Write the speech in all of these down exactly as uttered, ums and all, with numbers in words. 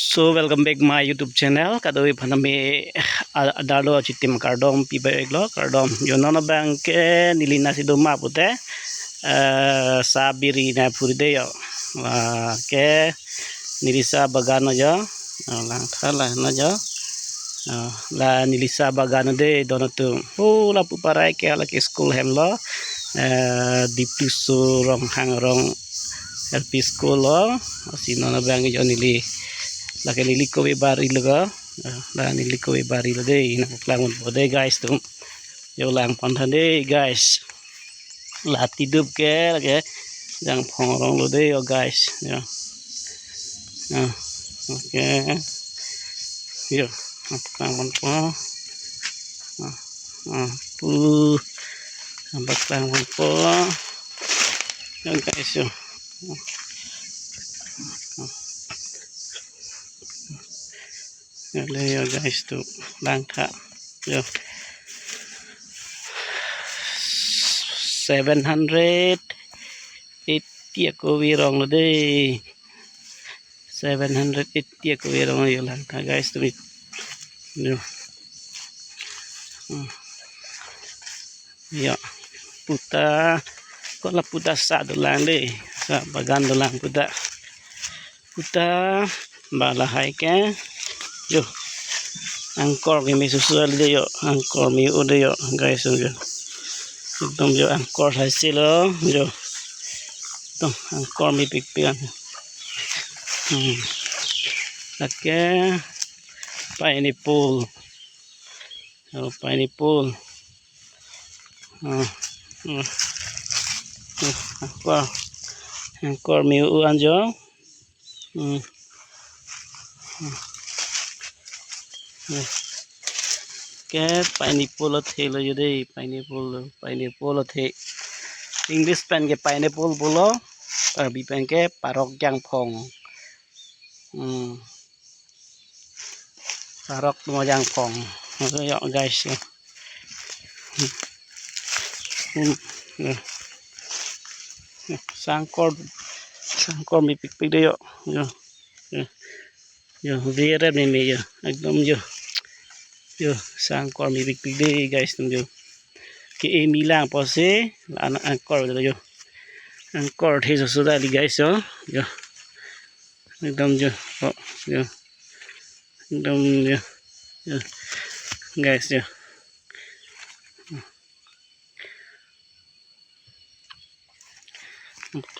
So welcome back my YouTube channel. Kadokave aphan tame, ah, adar lo chitim kardom pibai iklo, kardom. Jo non abang ke neli nasi doma pute, eh, sa biri nangphuri de jo. Ah, ke neli sa bagan lo jo. Ah, langtha la lo jo. Ah, la neli sa bagan lo de don atum. Oh, lapu parai ke lake school hem lo. Eh, Dipluso Ronghang Rong L P School lo. Lasi non abang jo neli, lake neli kove bari lo ko. Eh, la neli kove bari lo de, nangpaklang ponpo de guys atum. Jo lang pon tha de guys. La tidup ke lake jangphong arong lo de jo guys. Jo. Ah, okay. Jo, nangpaklang ponpo. Ah, ah, pu. Nangpaklang ponpo. Jo guys, jo. Jo le jo guys atum, langtha. Jo. Seven hundred eighty akove arong lo de. Seven hundred eighty akove arong lo jo, langtha guys atum. Jo. Hmm. Jo. Puta, ko la puta sa dolang de. Sa bagan dolang puta. Puta, ba lahai ke. Jo. Angkor keme susu ali de jo. Angkor me-o de jo, guys jo. Ekdom jo angkor hai si lo jo. Ekdom angkor mepikpik an. Hmm. Lake pineapple. Oh, pineapple. Ah, ah, ah, angkor. Angkor me-o an jo. Hmm. Hmm. Hmm. Ke pineapple athe lo jo de, pineapple lo, pineapple athe. English pen ke pineapple pulo, Karbi pen ke parok jangphong. Hmm. Parok mo jangphong. Ito jo guys, jo. Hmm, jo. Jo, sa angkor, sa angkor mepikpik de jo. Jo. Jo. Jo, very meme jo. Ekdom jo. Jo, sa angkor mepikpik de guys atum jo. Ke emi lang pusi, la-an angkor jo. Angkor the susu da li guys jo. Jo. Ekdom jo. Oh, jo. Ekdom jo. Jo. Guys jo.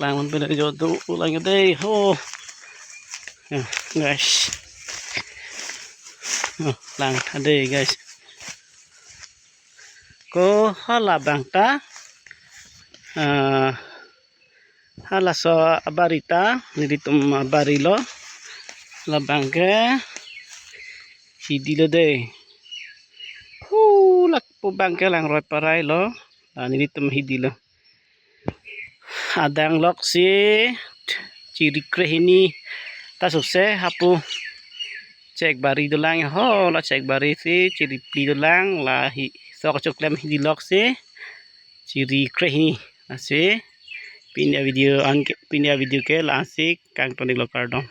Lang man pede jo do lang de ho. Jo, guys. Jo, langtha de guys. Ko hala abang ta. Ah, halaso abari ta, nelitum abari lo. Labang ke hidi lo de. Hu, lapu abang ke langroi parai lo. La nelitum hidi lo. Adang lok si chiri krehini ta suse hapu chek bari dolang ho, la chek bari si chiri phli dolang, la hi sok choklem hidi lok si chiri krehini. Lasi pini avideo an ke, pini avideo ke la-an si kangton iklo, kardom.